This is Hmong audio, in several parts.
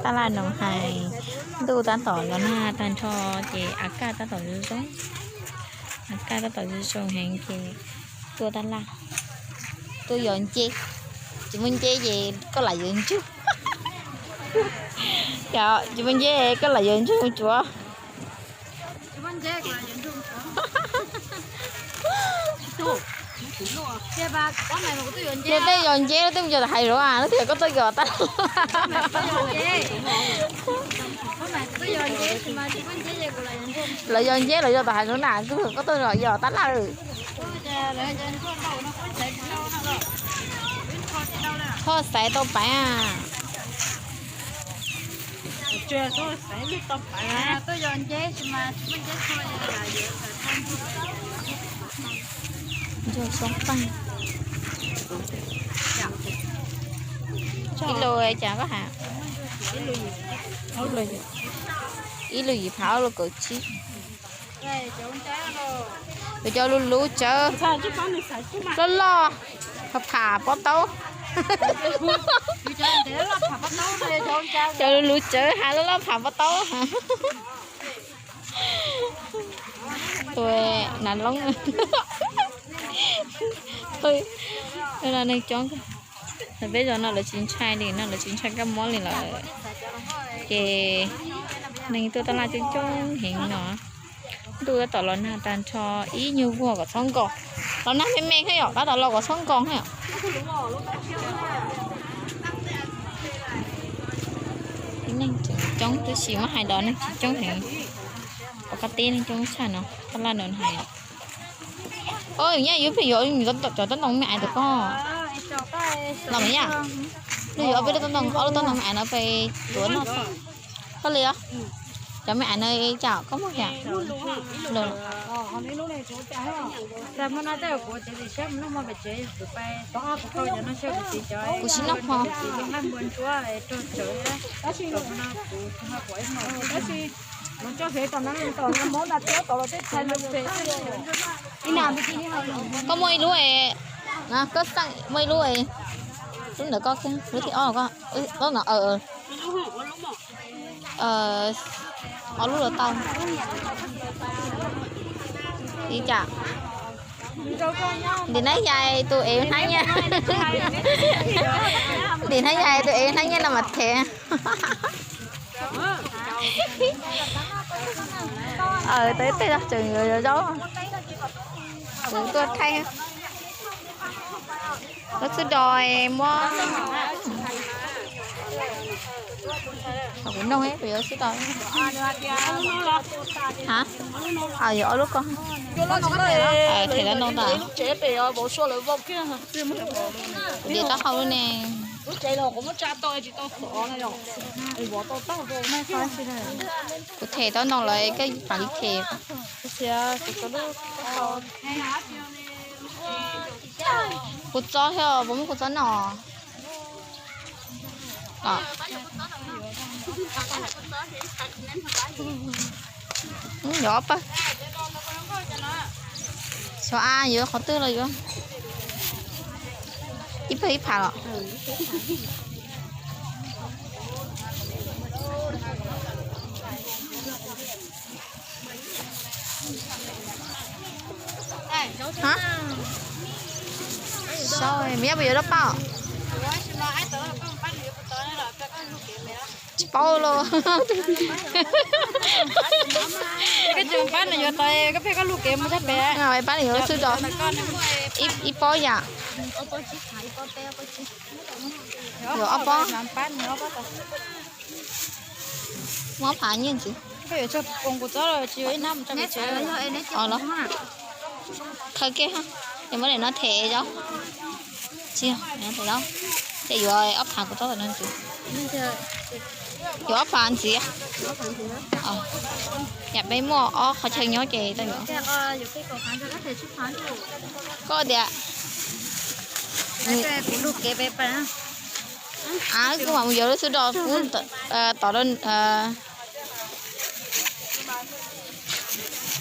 Tab laj no hais, ntuj tab tom los nag tag nrho ces a kaj tab tom zoo zoo, a kaj tab tom zoo zoo heev ces tuaj tab laj, tuaj yos nceb. Tsis muaj nceb ces koj lam yos ntsug. Tsis muaj nceb koj lam yos ntsug tsuav. Yog tej yos nceb lub twb yog hais lus, lub twg koj tuaj yos tab laj. Lawv yos nceb lawv yos tom hais lus na, koj tuaj yos tab laj. Thoj xaiv tau paiv a. Ntsuag xoob paj. Ib lus cas koj has? Ib lus yim phav ob lus kaum tsib. Kuv cov lus lus tsawv loj loj, pham pham pob taub. Cov lus lus tsawv has loj loj pham pob taub. Tus nas loob, neeg coob. Peb zos no lawv tsis ntshai li no, lawv tsis ntshai kab mob li lawm. Ces neeg tuaj tab laj coob coob heev no. Ntuj tab tom los nag tag nrho, ib nyuag vuag kom txhob nkaus. Los nag me me thiab yom, tab tom los kom txhob nkaus thiab yom. Ib neeg tseem coob tab sis muab hais los neeg tsis coob heev. Pov qab teb neeg coob tshaj no, tab laj no hais. Os, nyob yuav pheej yuav cov toj ntoo me ais tus koj. Los mas yom, nws yuav peb lub toj ntoo, ob lub toj ntoo me ais no peb tuav noj xwb. Koj li os, cov me ais no cas koj muag cas? Kuv tsis noj hmo. Koj muaj ib lub, koj xeem muaj ib lub, lub ntawm koj, lub thib ob koj, lub no, ob lub los tau. Li cas? Ntim nab yais tus ev hnab nyiaj. Ntim nab yais tus ev hnab nyiaj no mas them. Tau tej tseem yuav zaub. Kuv tuaj thaij. Lub xub dos muab, kuv nug kuv yuav xub dos. Ha, yuav ob lub ko. Them tau ntoo tas. Kuv de taub hau lub ne. Kuv them tau ntoo lawm koj mam li them. Kuv txob thiab, puas muaj kuv txob no? Yuav ob pawg. Xyov a yuav qhov twg los yuav. Ib pawg ib phav los? Saub, me nyab puas yuav zaub paj? Tsis paub los. Koj tsis pab nws yuav tau, koj pheej koj lub kev mus thaj pem. Pab nws yuav xwb tso. Ib pob yam. Yuav ob pob. Muab phav nyiaj ntxiv. Los, khaws kiag, ces muab daim no them zaub. Tsis yog, them zaub. Ces yuav ob phav kuv txob tam no ntxiv. Yuav ob phav ntxiv. Yam peb muaj ob qhov chaw nyob ces tau yuav. Koj tias, kuv mam mus yuav lub xub dos kub tom.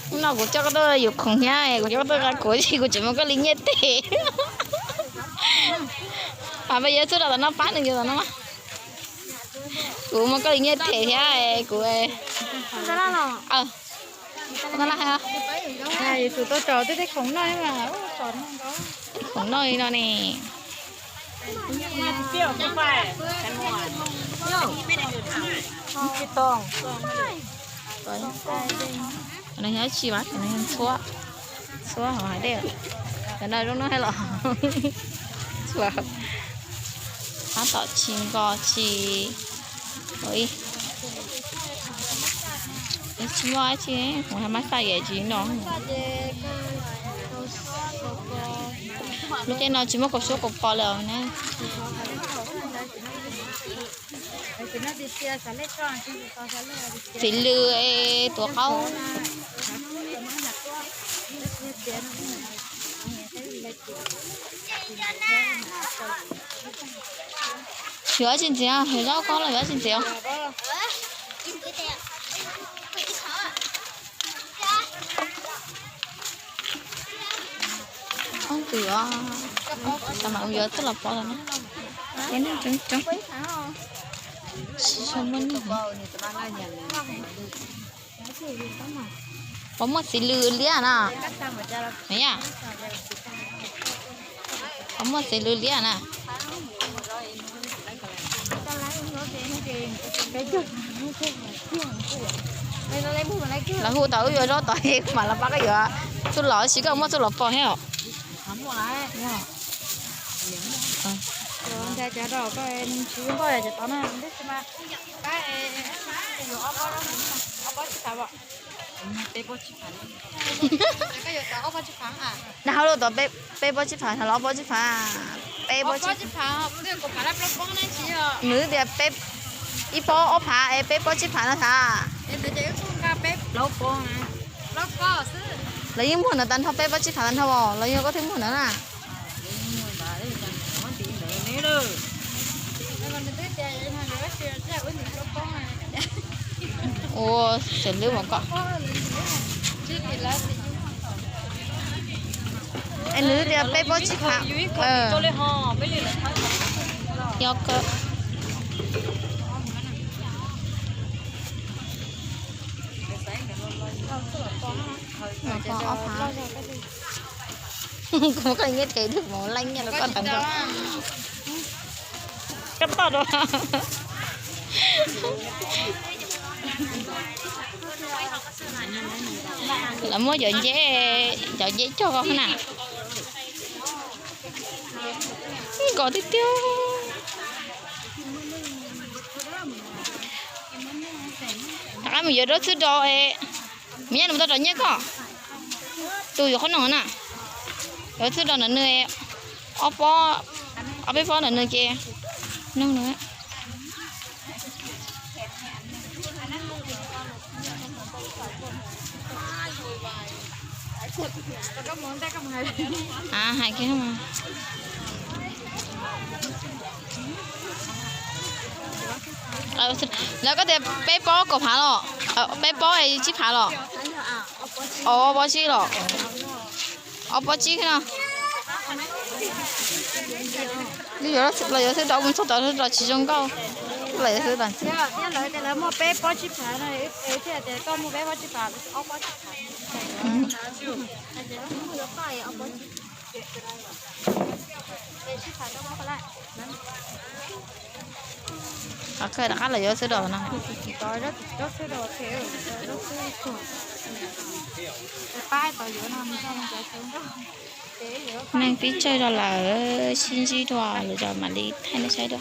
Hnub no kuv coj koj tuaj yuav khoom thiab, kuv coj koj tuaj kuv, kuv tseem muab koj li nyiaj tes. Pab peb yuav xub dos tom no, pab nws yuav tom no. Kuv muab koj li nyiaj them thiab kuv. Tus tau laj hais, tus tau tso tej khoom noj, tej khoom noj li no ne. Nws yog tsis mas nws yog ntxhuab, ntxhuab hauv hais dej. Cov no zoo no los, tab tom tsis nkos tsis, tsis muaj tsi, kuv hais mas xaj yam tsis no. Lub caij no tsis muaj kaus suab kaus pos lawm na. Txiv lws tuav qaub. Yuav tsis ntxiv, yuav zaub koj los yuav tsis ntxiv. Ob tug yuav, xav mas yuav txuj lov pov los na. Peb neeg coob coob, tsis tshua muaj neeg. Puas muaj txiv lws liab na? Puas muaj txiv lws liab na? Lawv hu tau wb yuav zaub tod, kuv mam los pab koj yuav txuj lov, tsis koj muaj txuj lov pov thiab os. Nag hauj lwm tau peb pob tsib phav, los ob pob tsib phav, peb pob tsib. Nws tias ib pob ob phav es peb pob tsib phav no xav. Lawv yeej muag ntawd tag nrho, peb pob tsib phav tag nrho, lawv yog koj thiaj muag ntawd na. Ua, xws lwb mas koj. Es nws tias peb pob tsib phav. Yog kawg. Ob phav. Kuv muab koj nyiaj them twb mus leej nyiaj rau koj tag nrho. Koj toj rau. Lawv muab cov nceb, cov nceb cog koj na. Nkos tiag tiag. Rov qab mus yuav rau txwb rau, me nyuam mus tau rau nyiaj koj. Tus yuav qhob noom na, yuav txwb rau ntawm nws, ob pob, ob peb pob ntawm nws ces noog nws. Hais kiag. Lawv koj tias peb pob kaum phav los, peb pob tsib phav los, ob pob tsib los, ob pob tsib no. Los yuav xwb rau mus txog tod los tsis zoo nkauj, los yuav xwb tod. Lawv tias lawv muaj peb pob tsib phav no, thiaj tias koj muaj peb pob tsib phav, ob pob tsib phav. Qhov kawg rov qab los yuav xwb rau no. Neeg pib tsawg rau lawm, sib ntsib dua lwm zaus mam li thaij nej saib dua.